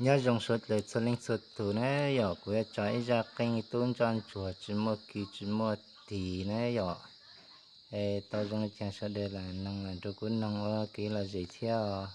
Nyob zoo sawv daws txhua leej txhua tus na yom, kuv yuav tso ib zaj qeej tub ntsoj ntsuag tsis muaj kwv tsis muaj tij na yom. Es tau zoo li cas sawv daws lam noog los rau kuv noog ua kev lom zem thiab.